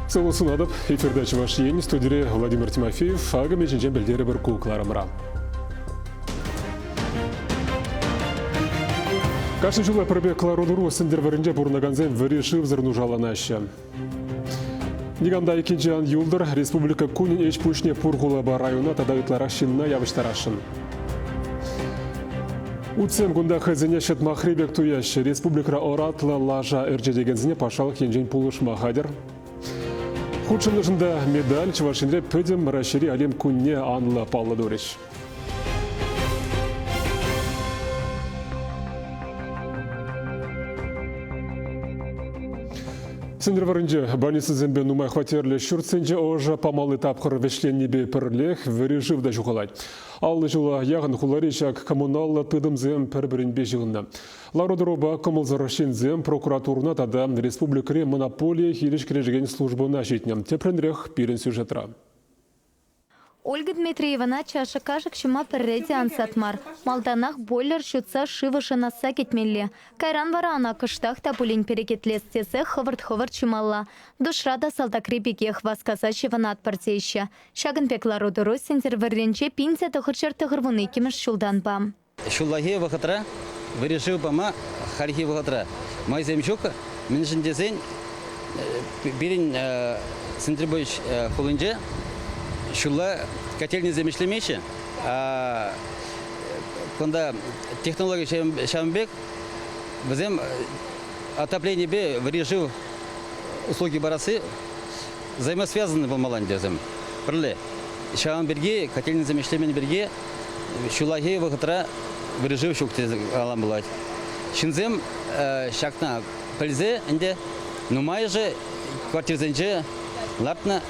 Сывлӑх сунатӑп. Эфирта Чӑваш Ен, студире Владимир Тимофеев. Акӑ мӗн пӗлтерӗпӗр ку кӑларӑмра. Кашни ҫула пӗр пек лару-тӑру Сӗнтӗрвӑрринче пурӑнакансем вӗри шывсӑр нушаланаҫҫӗ. Никам та айккинче ан юлтӑр, республика кунӗн ӗҫ-пуҫне пур хулапа района тата ытларах ҫынна явӑҫтарасшӑн. Утсем кунта хӑйсене ҫӑтмахри пек туяҫҫӗ. Республикӑра ӑратлӑ лаша ӗрчетекенсене патшалӑх енчен пулӑшма хатӗр. Хутшӑннӑшӑн та медаль Чӑваш Енре Пӗтӗм Раҫҫейри Олимп кунне анлӑ паллӑ турӗҫ. Сӗнтӗрвӑрринче больницӑсемпе нумай хваттерлӗ ҫуртсенче ӑшӑ памалли тапхӑр вӗҫленнипе пӗрлех вӗри шыв та ҫухалать. 50 ҫула яхӑн хулари ҫак коммуналлӑ тытӑмсем пӗр-пӗринпе ҫыхӑннӑ. Лару-тӑрупа кӑмӑлсӑр ҫынсем прокуратурӑна тата республикӑри монополие хирӗҫ кӗрешекен службӑна ҫитнӗ. Тӗплӗнрех пирӗн сюжетра. Ольга Дмитриевӑна чашӑк-кашӑк ҫума пӗрре те ансат мар. Малтанах бойлер ҫутса шыв ӑшӑнасса кӗтмелле. Кайран вара ӑна кӑштах та пулин перекетлес тесе хӑвӑрт-хӑвӑрт ҫумалла. Душра та салтакри пекех васкаса ҫӑвӑнатпӑр теҫҫӗ. Ҫакӑн пек лару-тӑру Сӗнтӗрвӑрринче 1992 ҫултанпа. Ҫуллахи вӑхӑтра вӗри шыв пама хальхи вӑхӑтра майсем ҫук. Мӗншӗн тесен пирӗн Сӗнтӗрпуҫ хулинче ҫулла котельнӑйсем ӗҫлемеҫҫӗ. Кунта технологи ҫавӑн пек, вӗсем отопленипе вӗри шыв услуги парасси взаимосвязаны пулмалла ӗнтӗ вӗсем пӗрле. Ҫавӑн пирки котельнӑйсем ӗҫлемен пирки ҫуллахи вӑхӑтра вӗри шыв ҫук тесе калам пулать. Ҫынсем ҫакна пӗлсе ӗнтӗ нумайӑшӗ квартирсенче лартнӑ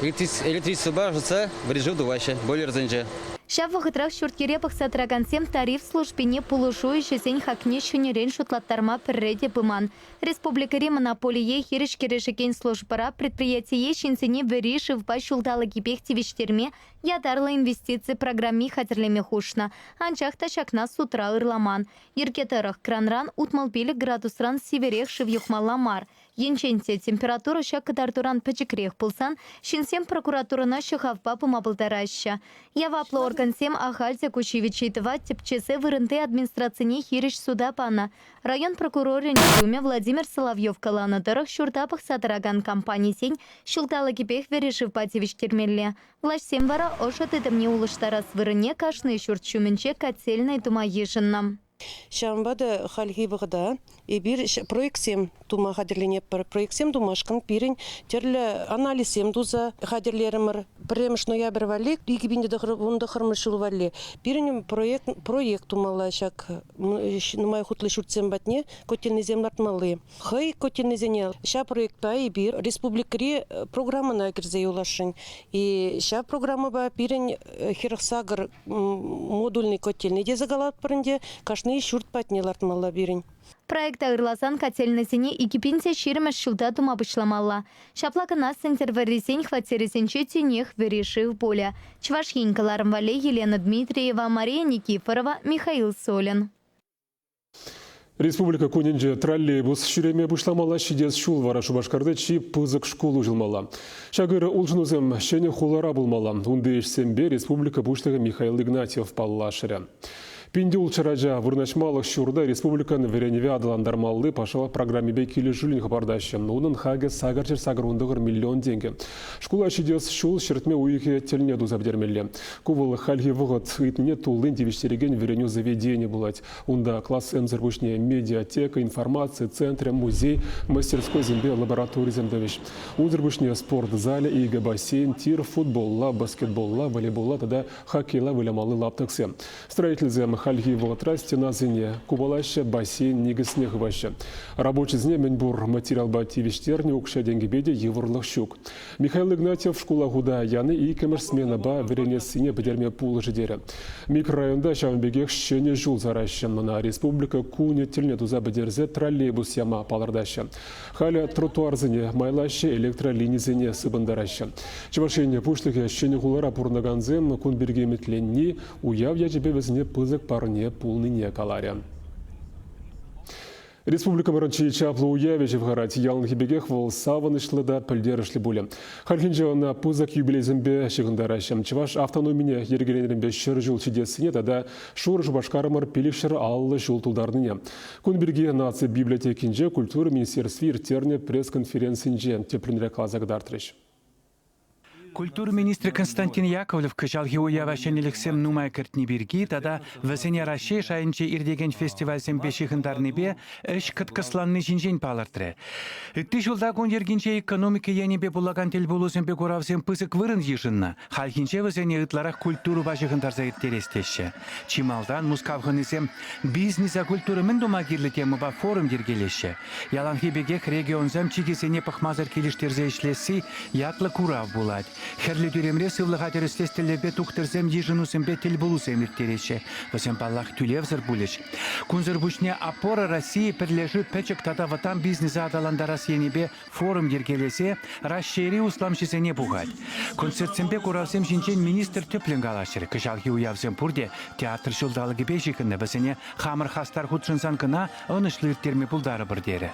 электричествӑпа ӑшӑтса вӗри шыв тӑваҫҫӗ бойлерсенче. Ҫав вӑхӑтрах ҫурт-йӗре пӑхса тӑракансем тариф службине пулӑшу ӗҫӗсен хакне ҫӗнӗрен шутлаттарма пӗрре те пыман. Республикӑри монополие хирӗҫ кӗрешекен службӑра предприятие ҫынсене вӗри шывпа ҫулталӑкӗпех тивӗҫтерме ятарлӑ инвестици программи хатӗрлеме хушнӑ. Анчах та ҫакна судра ырламан. Йӗрке тӑрӑх, кранран 65 градусран сивӗрех шыв юхмалла мар. Енчен те температура ҫак кӑтартуран пӗчӗкрех пулсан ҫынсем прокуратурӑна ҫӑхавпа пыма пултараҫҫӗ. Яваплӑ органсем ахаль те ку ҫивӗч ыйтӑва тӗпчесе вырӑнти администрацине хирӗҫ суда панӑ. Район прокурорӗн ҫумӗ Владимир Соловьев каланӑ тӑрӑх, ҫурта пӑхса тӑракан компанисен ҫулталӑкӗпех вӗри шывпа тивӗҫтермелле. Влаҫсем вара ӑшӑ тытӑмне улӑштарас вырӑнне кашни ҫурт ҫумӗнче котельнӑй тума йышӑннӑ. Ҫавӑнпа та хальхи вӑхӑта эпир проектсем тума хатӗрленетпӗр. Проектсем тумашкӑн пирӗн тӗрлӗ анализсем туса хатӗрлерӗмӗр. Пӗрремӗш ноябрь валли, 2019 ҫул валли пирӗн проект, проект тумалла ҫак нумай хутлӑ ҫуртсем патне котельнӑйсем лартмалли. Хӑй котельнӑйсене ҫав проектпа эпир республикӑри программӑна кӗрсе юласшӑн. И ҫав программӑпа пирӗн 48 модульный котельнӑй тесе калатпӑр ӗнтӗ, кашни ҫурт патне лартмалла пирӗн. Проекта ырласан котельнӑйсене 2020 ҫулта тума пуҫламалла. Ҫапла кӑна Сӗнтӗрвӑррисен хваттерӗсенче тинех вӗри шыв пулӗ. Чӑваш Ен кӑларӑм валли Елена Дмитриева, Мария Никифорова, Михаил Солин. Республика кунӗнче троллейбус ҫӳреме пуҫламалла, ҫитес ҫул вара Шупашкарти чи пысӑк шкул уҫӑлмалла. Ҫак ырӑ улшӑнусем ҫӗнӗ хулара пулмалла. Унти ӗҫсемпе республика Пуҫлӑхӗ Михаил Игнатьев паллашрӗ. Пинте ултҫӗр ача вырнаҫмалӑх ҫурта республикӑн вӗренӗве аталантармалли патшалӑх программипе килӗшӳллӗн хӑпартаҫҫӗ. Унӑн хакӗ 889 миллион тенкӗ. Шкула ҫитес ҫул ҫӗртме уйӑхӗ тӗлне туса пӗтермелле. Ку вӑл хальхи вӑхӑт ыйтнине туллин тивӗҫтерекен вӗренӳ заведенийӗ пулать. Унта классемсӗр пуҫне медиатека, информаци центрӗ, музей, мастерскойсемпе лабораторисем тӑвӗҫ. Унсӑр пуҫне спорт залӗ, икӗ бассейн, тир, футболла, баскетболла, волейболла тата хоккейла вылямалли лаптӑксем. Строительсем хальхи вӑхӑтра стенасене купалаҫҫӗ, бассейн никӗсне хываҫҫӗ. Рабочисене мӗнпур материалпа тивӗҫтернӗ укҫа-тенкӗпе те йывӑрлӑх ҫук. Михаил Игнатьев шкула хута яни иккӗмӗш сменӑпа вӗренессине пӗтерме пулӑшӗ терӗ. Микрорайонта ҫавӑн пекех ҫӗнӗ ҫул сараҫҫӗ. Ӑна республика кунӗ тӗлне туса пӗтерсе троллейбус яма палӑртаҫҫӗ. Халӗ тротуарсене майлаҫҫӗ, электролинисене сыпӑнтараҫҫӗ. Чӑваш Ен Пуҫлӑхӗ Ҫӗнӗ хулара пурӑнакансем кун пирки ӗмӗтленни уяв ячӗпе вӗсене пысӑк парне пулнине каларӗ. Республикӑмӑрӑн чи чаплӑ уявӗ ҫывхарать. Яланхи пекех вӑл савӑнӑҫлӑ та пӗлтерӗшлӗ пулӗ. Хальхинче ӑна пысӑк юбилейсемпе ҫыхӑнтараҫҫӗ. Чӑваш автономине йӗркеленӗренпе 100 ҫул ҫитессине тата Шурӑ Шупашкарӑмӑр 550 ҫул тултарнине. Кун пирки Наци библиотекинче культура министерстви ирттернӗ пресс-конференцинче тӗплӗнрех каласа кӑтартрӗҫ. Культура министрӗ Константин Яковлев кӑҫалхи уява ҫӗнӗлӗхсем нумай кӗртни пирки тата вӗсене Раҫҫей шайӗнче иртекен фестивальсемпе ҫыхӑнтарнипе ӗҫ кӑткӑсланни ҫинчен палӑртрӗ. Ытти ҫулта кун йӗркинче экономика енӗпе пулакан тӗлпулусемпе куравсем пысӑк вырӑн йышӑннӑ. Хальхинче вӗсене ытларах культурӑпа ҫыхӑнтарса ирттерес теҫҫӗ. Чи малтан Мускав хӑнисем бизнеса культура мӗн тума кирлӗ темӑпа форум йӗркелеҫҫӗ. Яланхи пекех регионсем чикӗсене пӑхмасӑр килӗштерсе ӗҫлесси ятлӑ курав пулать. Хӗрлӗ тӳремре сывлӑха тӗрӗслес тӗллевпе тухтӑрсем йышӑнусемпе тӗлпулусем ирттереҫҫӗ. Вӗсем, паллах, тӳлевсӗр пулӗҫ. Кунсӑр пуҫне «Опора России» пӗрлешӳ пӗчӗк тата вӑтам бизнеса аталантарас енӗпе форум йӗркелесе Раҫҫейри усламҫӑсене пухать. Концертсемпе куравсем ҫинчен министр тӗплӗн калаҫрӗ. Кӑҫалхи уявсем пурте театр ҫулталӑкӗпе ҫыхӑннӑ. Вӗсене хамӑр хастар хутшӑнсан кӑна ӑнӑҫлӑ ирттерме пултарӑпӑр терӗ.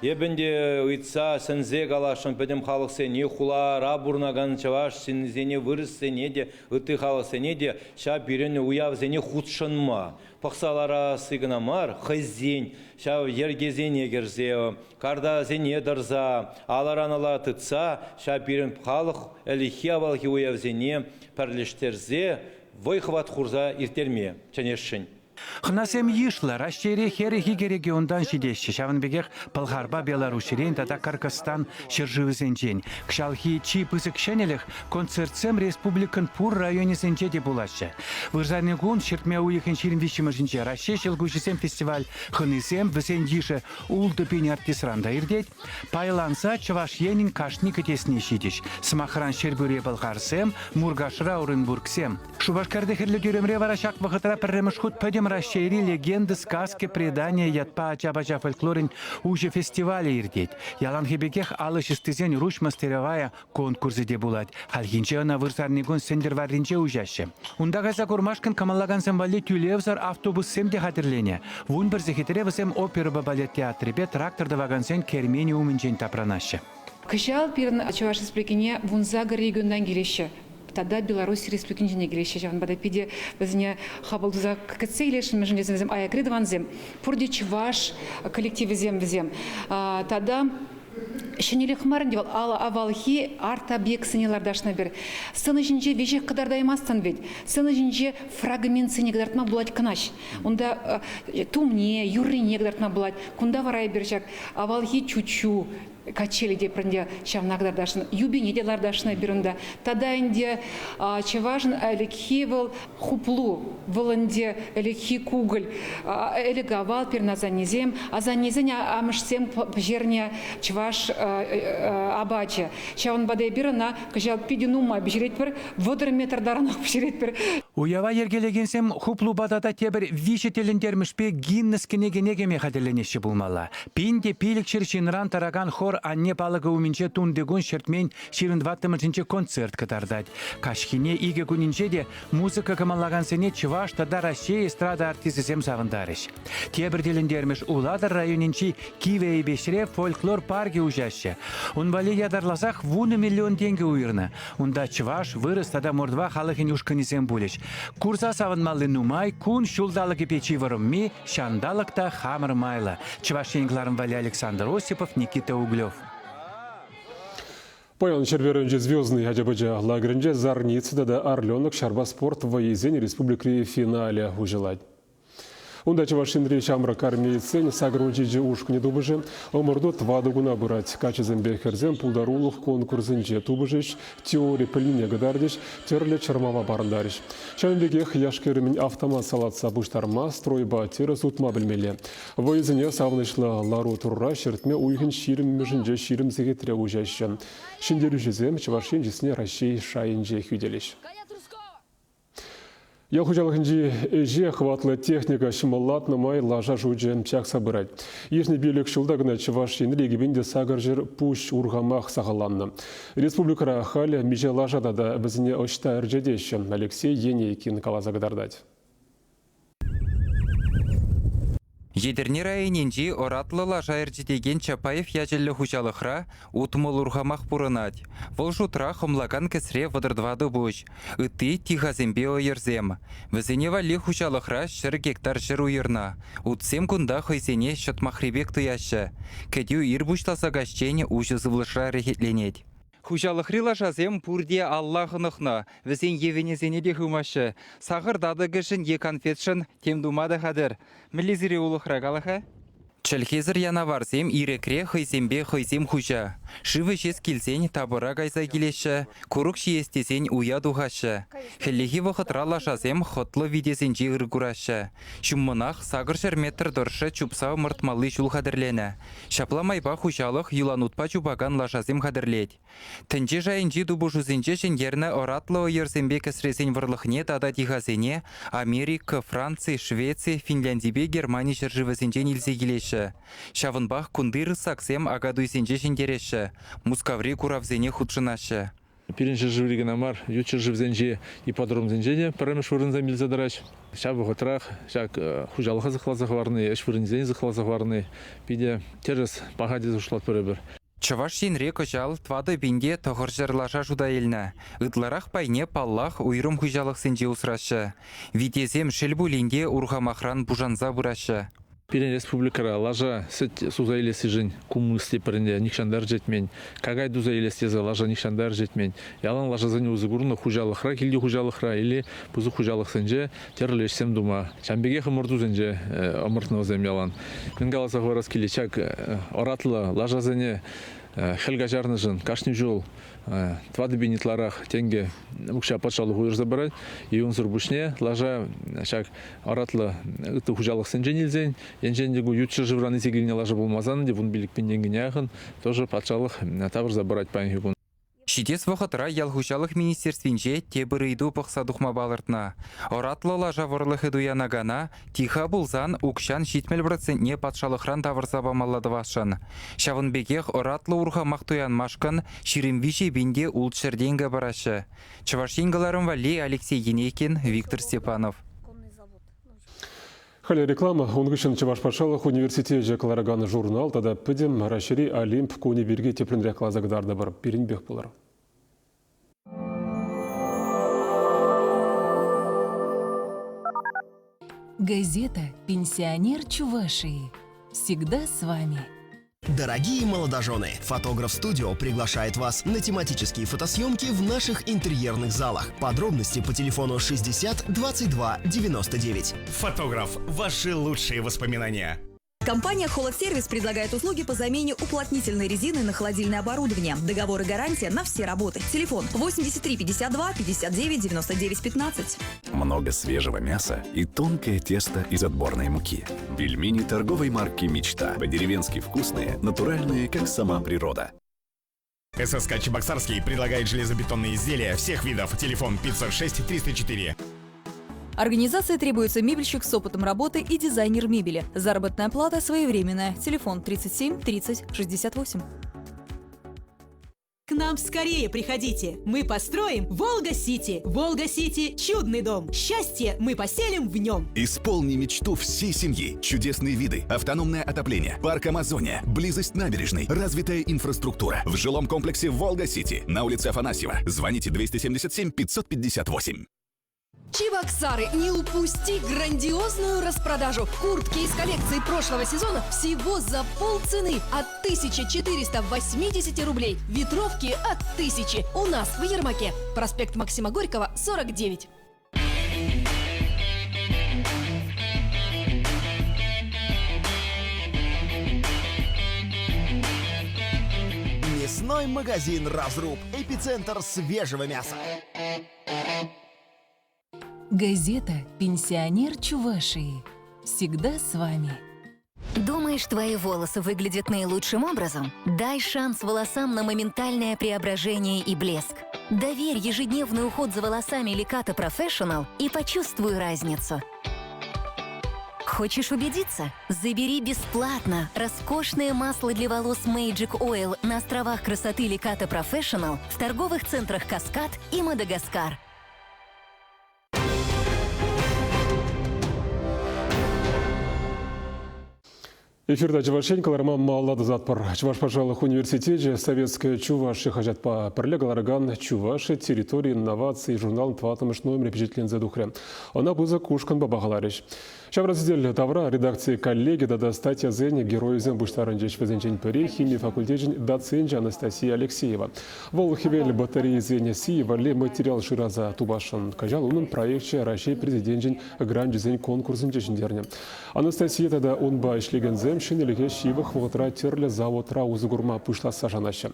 Эп ӗнтӗ ыйтса, сӗнсе каласшӑн пӗтӗм халӑхсене, хулара пурӑнакан чӑваш ҫыннисене, вырӑссене те, ытти халӑхсене те ҫав пирӗн уявсене хутшӑнма, пӑхса ларасси кӑна мар, хӑйсен ҫав йӗркесене кӗрсе, картасене тӑрса, алӑран ала тытса ҫав пирӗн халӑх ӗлӗкхи-авалхи уявсене пӗрлештерсе вӑй-хӑват хурса ирттерме чӗнесшӗн. Хӑнасем йышлӑ, Раҫҫейре 42 регионтан ҫитеҫҫӗ. Ҫавӑн пекех Пӑлхарпа Беларуҫрен тата Кӑркӑсстан ҫӗршывӗсенчен. Кӑҫалхи чи пысӑк ҫӗнӗлӗх – концертсем республикӑн пур районӗсенче те пулаҫҫӗ. Вырсарникун ҫӗртме уйӑхӗн 23-мӗшӗнче Раҫҫей ҫӑлкуҫӗсем фестиваль хӑнисем, вӗсен йышӗ 6 000 артистран та иртет, пайланса Чӑваш Енӗн кашни кӗтесне ҫитӗҫ. Сӑмахран, Ҫӗрпӳре пӑлхарсем, Муркашра оренбургсем. Шупашкарти Хӗрлӗ тӳремре вара ҫак вӑхӑтра пӗрремӗш хут Пӗтӗм Раҫҫейри «Легенды, сказки, предания» ятпа ача-пӑча фольклорӗн уҫӑ фестивалӗ иртет. Яланхи пекех алӑ ӑстисен «Руҫ мастеровая» конкурсӗ те пулать. Хальхинче ӑна вырсарникун Сӗнтӗрварринче уҫаҫҫӗ. Унта кайса курмашкӑн кӑмӑллакансем валли тӳлевсӗр автобуссем те хатӗрленӗ. 11 сехетре вӗсем оперӑпа балет театрӗпе трактор тӑвакансен керменӗ умӗнчен тапранаҫҫӗ. Кӑҫал пирӗн Чӑваш Республикине 18 регионтан килеҫҫӗ. Тата Беларусь Республикинчен те килеҫҫӗ. Ҫавӑнпа та питӗ вӗсене хапӑл туса кӗтсе илесшӗн, мӗншӗн тесен вӗсем аякри тӑвансем, пурте чӑваш коллективӗсем вӗсем. Тата ҫӗнӗлӗх мар ӗнтӗ вӑл, авалхи арт-объектсене лартасшӑн эпир. Сцена ҫинче веҫех кӑтартаймастӑн вӗт. Сцена ҫинче фрагментсене кӑтартма пулать кӑна. Унта тумне, юррине кӑтартма пулать. Кунта вара эпир ҫак авалхи чуччу качели те ӗнтӗ ҫавна кӑтартасшӑн, юпине те лартасшӑн эпир унта. Тата ӗнтӗ чӑвашӑн ӗлӗкхи вӑл хуплу, вӑл ӗнтӗ ӗлӗкхи кукӑль, ӗлӗк-авал пирӗн асаннесем, асаннесен амӑшсем пӗҫернӗ чӑваш апачӗ. Ҫавӑнпа та эпир ӑна кӑҫал питӗ нумай пӗҫеретпӗр, 30 метр таранах пӗҫеретпӗр. Уява йӗркелекенсем хуплупа тата тепӗр виҫӗ тӗлӗнтермӗшпе Гиннес кӗнекене кӗме хатӗрленеҫҫӗ пулмалла. 1500 ҫынран тӑракан хор Анне палӑкӗ умӗнче тунтикун ҫӗртмен 24-мӗшӗнче концерт кӑтартать. Каҫхине икӗ кунӗнче те музыка кӑмӑллакансене чӑваш тата Раҫҫей эстрада артисчӗсем савӑнтарӗҫ. Тепӗр тӗлӗнтермӗш Улатӑр районӗнчи Кивӗ Эйпеҫре фольклор паркӗ уҫаҫҫӗ. Ун валли ятарласах 10 миллион тенкӗ уйӑрнӑ. Унта чӑваш, вырӑс тата мордва халӑхӗн ушкӑнӗсем пулӗҫ. Курса савӑнмалли нумай кун ҫулталӑкӗпе чи вӑрӑмми, ҫанталӑк та хамӑр майлӑ. Чӑваш Ен кӑларӑм валли Александр Осипов, Никита Углев. Паян Ҫӗрпӳ «Звездный» ача-пӑча лагерӗнче Зарница тата Орленок ҫарпа спорт вӑййисен республикӑри финалӗ уҫӑлать. Унта Чӑваш Енри ҫамрӑк армеецсен 87 ушкӑнӗ тупӑшӗ. Ӑмӑрту тӑватӑ куна пырать. Каччӑсемпе хӗрсем пултарулӑх конкурсӗнче тупӑшӗҫ, теори пӗлнине кӑтартӗҫ, тӗрлӗ чӑрмава парӑнтарӗҫ. Ҫавӑн пекех яш-кӗрӗмӗн автомат салатса пуҫтарма, стройпа тӗрӗс утма пӗлмелле. Вӑйӑсене савӑнӑҫлӑ лару-тӑрура ҫӗртме уйӑхӗн ҫирӗммӗшӗнче 20 сехетре уҫаҫҫӗ. Ҫӗнтерӳҫӗсем Чӑваш Ен чысне Раҫҫей шайӗнче хӳтӗлӗҫ. Ял хуҫалӑхӗнчи ӗҫе хӑватлӑ техника ҫӑмӑллатнӑ май лаша шучӗ чакса пырать. Иртнӗ пилӗк ҫулта кӑна Чӑваш Енре 2800 пуҫ урхамах сахалланнӑ. Республикӑра халӗ миҫе лаша тата вӗсене ӑҫта ӗрчетеҫҫӗ, Алексей Енейкин каласа кӑтартать. Етӗрне районӗнчи ӑратлӑ лаша ӗрчетекен Чапаев ячӗллӗ хуҫалӑхра 60 урхамах пурӑнать. Вӑл шутра хӑмлакан кӗсре 34 пуҫ, ытти тихасемпе ӑйӑрсем. Вӗсене валли хуҫалӑхра 100 гектар ҫӗр уйӑрнӑ. Утсем кунта хӑйсене ҫӑтмахри пек туяҫҫӗ. Кӗтӳ ир пуҫласа каҫчен уҫӑ сывлӑшра рехетленет. Хуҫалӑхри лашасем пурте алла хӑнӑхнӑ, вӗсен йӗвенӗсене те хывмаҫҫӗ. Сахӑр татӑкӗшӗн е канфетшӑн тем тума та хатӗр. Мӗнле сире улӑхра кала-ха? Чӗлхесӗр янаварсем ирӗкре хӑйсемпе хӑйсем хуҫа. Шыв ӗҫес килсен тапӑра кайса килеҫҫӗ, курӑк ҫиес тесен уя тухаҫҫӗ. Хӗллехи вӑхӑтра лашасем хӑтлӑ витесенче ыр кураҫҫӗ. Ҫуммӑнах 800 метр тӑршшӗ чупса ӑмӑртмалли ҫул хатӗрленӗ. Ҫапла майпа хуҫалӑх юланутпа чупакан лашасем хатӗрлет. Тӗнче шайӗнчи тупӑшусенче ҫӗнтернӗ ӑратлӑ ӑйӑрсемпе кӗсресен вӑрлӑхне тата тихасене Америка, Франци, Швеци, Финляндипе Германи ҫӗршывӗсенчен илсе килеҫҫӗ. Ҫавӑнпах кунти рысаксем акатуйсенче ҫӗнтереҫҫӗ, Мускаври куравсене хутшӑнаҫҫӗ. Пирӗн ҫӗршыври кӑна мар, ют ҫӗршывсенчи ипподромсенче те пӗрремӗш вырӑнсем илсе тӑраҫ. Ҫав вӑхӑтрах ҫак хуҫалӑха сыхласа хӑварни, ӗҫ вырӑнӗсене сыхласа хӑварни питӗ тӗрӗс, паха тесе шутлатпӑр эпир. Чӑваш Енре кӑҫал 4900 лаша шута илнӗ. Ытларах пайне, паллах, уйрӑм хуҫалӑхсенче усраҫҫӗ. Витесем, шел пулин те, урхамахран пушанса пыраҫҫӗ. Пирӗн республикӑра лаша сӗт суса илессишӗн кумыс тепӗр ӗнтӗ нихҫан та ӗрчетмен. Какай туса илес тесе лаша нихҫан та ӗрчетмен. Ялан лашасене усӑ курнӑ хуҫалӑхра, килти хуҫалӑхра или пысӑк хуҫалӑхсенче тӗрлӗ ӗҫсем тума. Ҫавӑн пекех ӑмӑртусенче ӑмӑртнӑ вӗсем ялан. Мӗн каласа хӑварас килет, ҫак ӑратлӑ лашасене хӗл каҫарнӑшӑн кашни ҫул 4000 ытларах тенкӗ укҫа патшалӑх уйӑрса парать. И унсӑр пуҫне лаша ҫак ӑратлӑ ытти хуҫалӑхсенчен илсен, енчен те ку ют ҫӗршывран илсе килнӗ лаша пулмасан те 15 000 тенкӗне яхӑн тоже патшалӑх тавӑрса парать паянхи кун. Ҫитес вӑхӑтра ял хуҫалӑх министерствинче тепӗр ыйту пӑхса тухма палӑртнӑ. Ӑратлӑ лаша вӑрлӑхӗ туянакана тиха пулсан укҫан 70 процентне патшалӑхран тавӑрса памалла тӑвасшӑн. Ҫавӑн пекех ӑратлӑ урхамах туянмашкӑн 23 пин те 600 тенкӗ параҫҫӗ. Чӑваш Ен кӑларӑм валли Алексей Енейкин, Виктор Степанов. Халӗ реклама. Ун хыҫҫӑн Чӑваш патшалӑх университечӗ кӑларакан журнал тата Пӗтӗм Раҫҫейри Олимп кунӗ пирки тӗплӗнрех каласа кӑтартӑпӑр. Пирӗнпех пулӑр. Газета «Пенсионер Чувашии». Всегда с вами. Дорогие молодожены, Фотограф Студио приглашает вас на тематические фотосъемки в наших интерьерных залах. Подробности по телефону 60 22 99. Фотограф. Ваши лучшие воспоминания. Компания «Холодсервис» предлагает услуги по замене уплотнительной резины на холодильное оборудование. Договор и гарантия на все работы. Телефон 83 52 59 99 15. Много свежего мяса и тонкое тесто из отборной муки. Пельмени торговой марки «Мечта». По-деревенски вкусные, натуральные, как сама природа. ССК «Чебоксарский» предлагает железобетонные изделия всех видов. Телефон 506 304. Организации требуется мебельщик с опытом работы и дизайнер мебели. Заработная плата своевременная. Телефон 37 30 68. К нам скорее приходите. Мы построим Волга-Сити. Волга-Сити – чудный дом. Счастье мы поселим в нем. Исполни мечту всей семьи. Чудесные виды, автономное отопление, парк Амазония, близость набережной, развитая инфраструктура. В жилом комплексе Волга-Сити на улице Афанасьева. Звоните 277 558. Чебоксары, не упусти грандиозную распродажу. Куртки из коллекции прошлого сезона всего за полцены от 1480 рублей. Ветровки от 1000. У нас в Ермаке. Проспект Максима Горького, 49. Мясной магазин «Разруб». Эпицентр свежего мяса. Газета «Пенсионер Чувашии». Всегда с вами. Думаешь, твои волосы выглядят наилучшим образом? Дай шанс волосам на моментальное преображение и блеск. Доверь ежедневный уход за волосами Леката Professional и почувствуй разницу. Хочешь убедиться? Забери бесплатно роскошное масло для волос Magic Oil на островах красоты Леката Professional в торговых центрах «Каскад» и «Мадагаскар». Эфирта Чӑваш Ен кӑларӑма малалла тӑсатпӑр. Чӑваш патшалӑх университечӗ Советская Чувашия хаҫатпа пӗрле кӑларакан Чувашия территори инноваци журналӑн тӑваттӑмӗш номерӗ пичетленсе тухрӗ. Ӑна пысӑк ушкӑнпа пахаларӗҫ. Ҫавра сӗтел тавра редакци коллеги тата статьясен геройӗсем пуҫтарӑнчӗҫ. Вӗсенчен пӗри хими факультечӗн доценчӗ Анастасия Алексеева. Вӑл хӗвел батарейисен сийӗ валли материал шыраса тупасшӑн. Кӑҫал унӑн проекчӗ Раҫҫей Президенчӗн гранчӗсен конкурсӗнче ҫӗнтернӗ. Анастасия тата унпа ӗҫлекенсем ҫӗнӗлӗхе ҫывӑх вӑхӑтра тӗрлӗ заводра усӑ курма пуҫласса шанаҫҫӗ.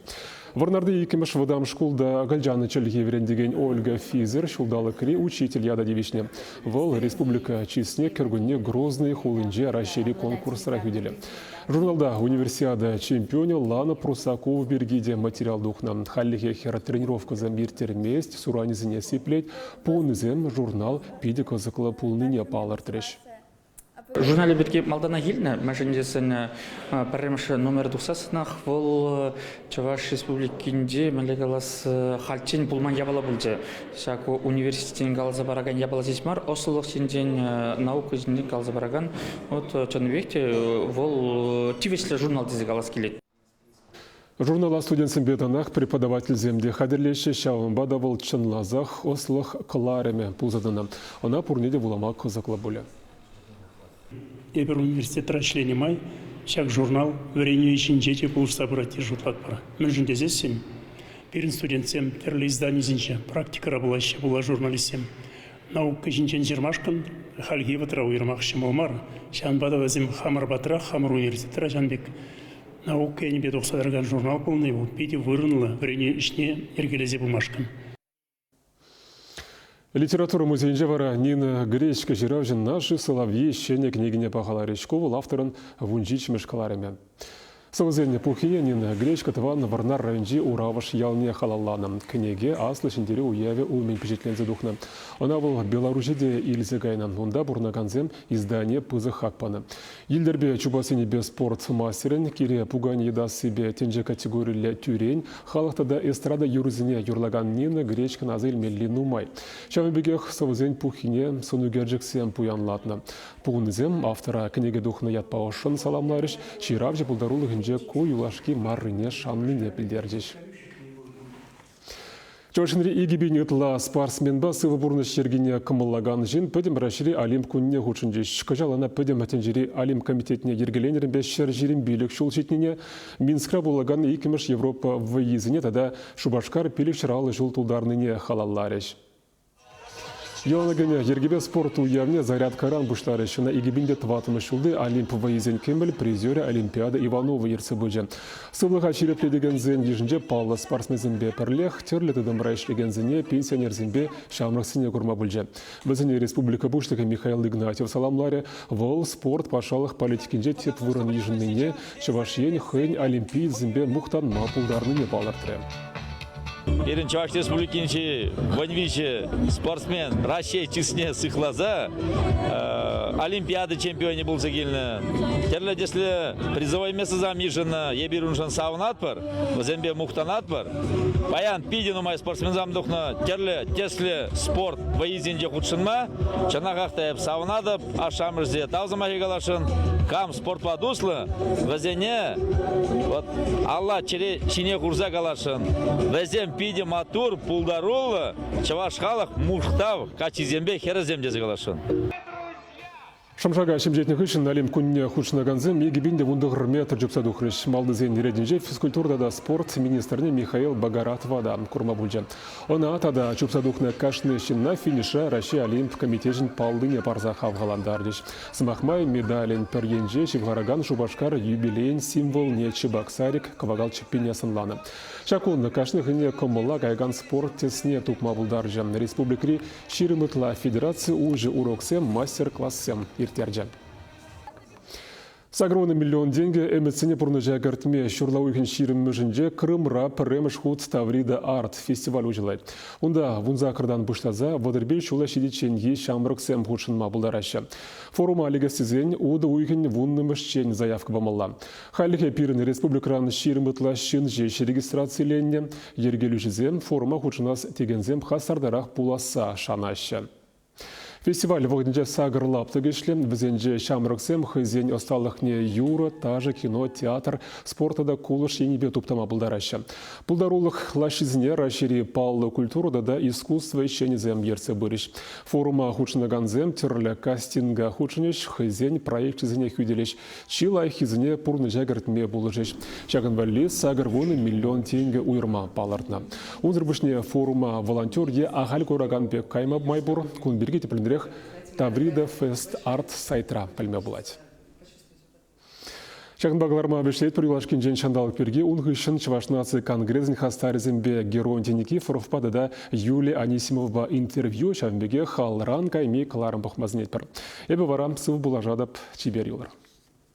Вӑрнарти иккӗмӗш вӑтам шкулта акӑлчан чӗлхи вӗрентекен Ольга Физер ҫулталӑкри учитель ята тивӗҫнӗ. Вӑл республика чысне кӗркунне Грозный хулинче Раҫҫейри конкурсра хӳтӗлӗ. Журналта универсиада чемпионӗ Лана Прусакова пирки те материал тухнӑ. Хальлӗхе хӗр тренировкӑсем ирттермест, суранӗсене сиплет. Пухӑннисем журнал питӗ кӑсӑклӑ пулнине палӑртрӗҫ. Журналӗ пирки малтанах илнӗ, мӗншӗн тесен пӗрремӗш номер тухсассӑнах вӑл Чӑваш Республикинче, мӗнле калас, хальччен пулман япала пулчӗ. Ҫак университетсен каласа паракан япала ҫеҫ мар, ӑслӑлӑх ҫинчен, наука ҫинчен каласа паракан вот чӑннипех те вӑл тивӗҫлӗ журнал тесе калас килет. Журнала студентсемпе танах преподавательсем те хатӗрлеҫҫӗ, ҫавӑнпа та вӑл чӑнласах ӑслӑх кӑларӑмӗ пулса тӑнӑ. Ӑна пурне те вулама кӑсӑклӑ пулӗ. Эпир университетра ӗҫленӗ май ҫак журнал вӗренӳ ӗҫӗнче те пулӑшса пырать тесе шутлатпӑр. Мӗншӗн тесессӗн пирӗн студентсем тӗрлӗ изданисенче практикӑра пулаҫҫӗ, пулас журналистсем. Наука ҫинчен ҫырмашкӑн хальхи вӑхӑтра уйрӑмах ҫӑмӑл мар. Ҫавӑнпа та вӗсем хамӑр патра, хамӑр университетра ҫавӑн пек наука енӗпе тухса тӑракан журнал пулни вӑл питӗ вырӑнлӑ вӗренӳ ӗҫне йӗркелесе пымашкӑн. Литература музейӗнче вара Нина Гречко ҫыравҫӑн «Наши соловьи» ҫӗнӗ кӗнекине пахаларӗҫ. Ку вӑл авторӑн вунҫиччӗмӗш кӑларӑмӗ. Сӑвӑсен пуххине Нина Гречко тӑван Вӑрнар районӗнчи Уравӑш ялне халалланӑ. Кӗнеке Аслӑ Ҫӗнтерӳ уявӗ умӗн пичетленсе тухнӑ. Ӑна вӑл Беларуҫе те илсе кайнӑ. Унта пурӑнакансем издание пысӑк хак панӑ. Йӗлтӗрпе чупас енӗпе спорт мастерӗн, кире пуканӗ йӑтассипе тӗнче категориллӗ тӳрен, халӑх тата эстрада юррисене юрлакан Нина Гречкӑн аса илмелли нумай. Ҫавӑн пекех сӑвӑсен пуххине сӑнӳкерчӗксем пуянлатнӑ. Пухӑннисем автора кӗнеке тухнӑ ятпа ӑшшӑн саламларӗҫ, ҫыравҫӑ пултарулӑхӗнче ку юлашки маррине шаннине пӗлтерчӗҫ. Чӑваш Енри 2000 ытла спортсменпа сывӑ пурнӑҫ йӗркине кӑмӑллакан ҫын Пӗтӗм Раҫҫейри Олимп кунне хутшӑнчӗҫ. Кӑҫал ӑна Пӗтӗм тӗнчери Олимп комитетне йӗркеленӗренпе 125 ҫул ҫитнине, Минскра пулакан иккӗмӗш Европа вӑййисене тата Шупашкар 550 ҫул тултарнине халалларӗҫ. Йӑлана кӗнӗ йӗркепе спорт уявне зарядкӑран пуҫларӗҫ. Ӑна 2004 ҫулти Олимп вӑййисен кӗмӗл призерӗ Олимпиада Иванова ертсе пычӗ. Сывлӑха ҫирӗплетекенсен йышӗнче паллӑ спортсменсемпе пӗрлех тӗрлӗ тытӑмра ӗҫлекенсене, пенсионерсемпе ҫамрӑксене курма пулчӗ. Вӗсене республика Пуҫлӑхӗ Михаил Игнатьев саламларӗ. Вӑл спорт патшалӑх политикинче тӗп вырӑн йышӑннине, Чӑваш Ен хӑйӗн олимпиецсемпе мухтанма пултарнине палӑртрӗ. Пирӗн Чӑваш Республикинчи вунвиҫӗ спортсмен Раҫҫей чысне сыхласа Олимпиада чемпионӗ пулса килнӗ. Тӗрлӗ тӗслӗ призовой местӑсем йышӑннӑ. Эпир уншӑн савӑнатпӑр, вӗсемпе мухтанатпӑр. Паян питӗ нумай спортсменсем тухнӑ тӗрлӗ тӗслӗ спорт вӑййисенче хутшӑнма. Чӑнахах та эп савӑнатӑп, ашшӗ-амӑшӗсене тав сӑмахӗ каласшӑн. Кам спортпа туслӑ, вӗсене вот алла чӗре ҫине хурса каласшӑн. Вӗсем питӗ маттур, пултаруллӑ чӑваш халӑх мухтав каччисемпе хӗрӗсем тесе каласшӑн. Шӑмшака ҫемҫетнӗ хыҫҫӑн Олимп кунне хутшӑнакансем 2019 метр чупса тухрӗҫ. Малтисен ретӗнче физкультура тата спорт министрне Михаил Богаратова та курма пулчӗ. Ӑна тата чупса тухнӑ кашни ҫынна финиша Раҫҫей Олимп комитечӗн паллине парса хавхалантарчӗҫ. Сӑмах май, медалӗн пӗр енче ҫывхаракан Шупашкар юбилейӗн символне Чебоксарик кӑвакал чӗппине сӑнланӑ. Ҫак кун кашни хӑйне кӑмӑла каякан спорт тӗсне тупма пултарчӗ. Республикӑри 20 ытла федераци уҫӑ уроксем, мастер-классем ирттерчӗ. Сакӑрвунӑ миллион тенкӗ ӗмӗтсене пурнӑҫа кӗртме ҫурла уйӑхӗн ҫирӗммӗшӗнче Крымра пӗрремӗш хут Таврида Арт фестиваль уҫӑлать. Унта вунсаккӑртан пуҫласа 35 ҫула ҫитичченхи ҫамрӑксем хутшӑнма пултараҫҫӗ. Форума лекес тесен утӑ уйӑхӗн вуннӑмӗшчен заявка памалла. Хальлӗхе пирӗн республикӑран 20 ытла ҫын ҫеҫ регистрациленнӗ. Йӗркелӳҫӗсем форума хутшӑнас текенсем хастартарах пуласса шанаҫҫӗ. Фестиваль вӑхӑтӗнче сакӑр лаптӑк ӗҫлӗ. Вӗсенче ҫамрӑксем хӑйсен ӑсталӑхне юрӑ, ташӑ, кино, театр, спорт тата кулӑш енӗпе туптама пултараҫҫӗ. Пултарулӑх лаҫҫисене Раҫҫейри паллӑ культура тата искусство ӗҫченӗсем ертсе пырӗҫ. Форума хутшӑнакансем тӗрлӗ кастинга хутшӑнӗҫ, хӑйсен проекчӗсене хӳтӗлӗҫ, чи лайӑххисене пурнӑҫа кӗртме пулӑшӗҫ. Ҫакӑн валли 80 миллион тенкӗ уйӑрма палӑртнӑ. Унсӑр пуҫне форума волонтер е ахаль куракан пек кайма май пур. Кун пирки тӗплӗнрех Таврида Фест Арт сайтра пӗлме пулать. Ҫакӑнпа кӑларма вӗҫлетпӗр юлашкинчен ҫанталӑк пирки. Ун хыҫҫӑн Чӑваш наци конгресӗн хастарӗсемпе Геронтий Никифоровпа тата Юлия Анисимовӑпа интервью, ҫавӑн пекех Алран кайми кӑларӑм пӑхма сӗнетпӗр. Эпӗ вара сыв пулашатӑп, чипер юлӑр.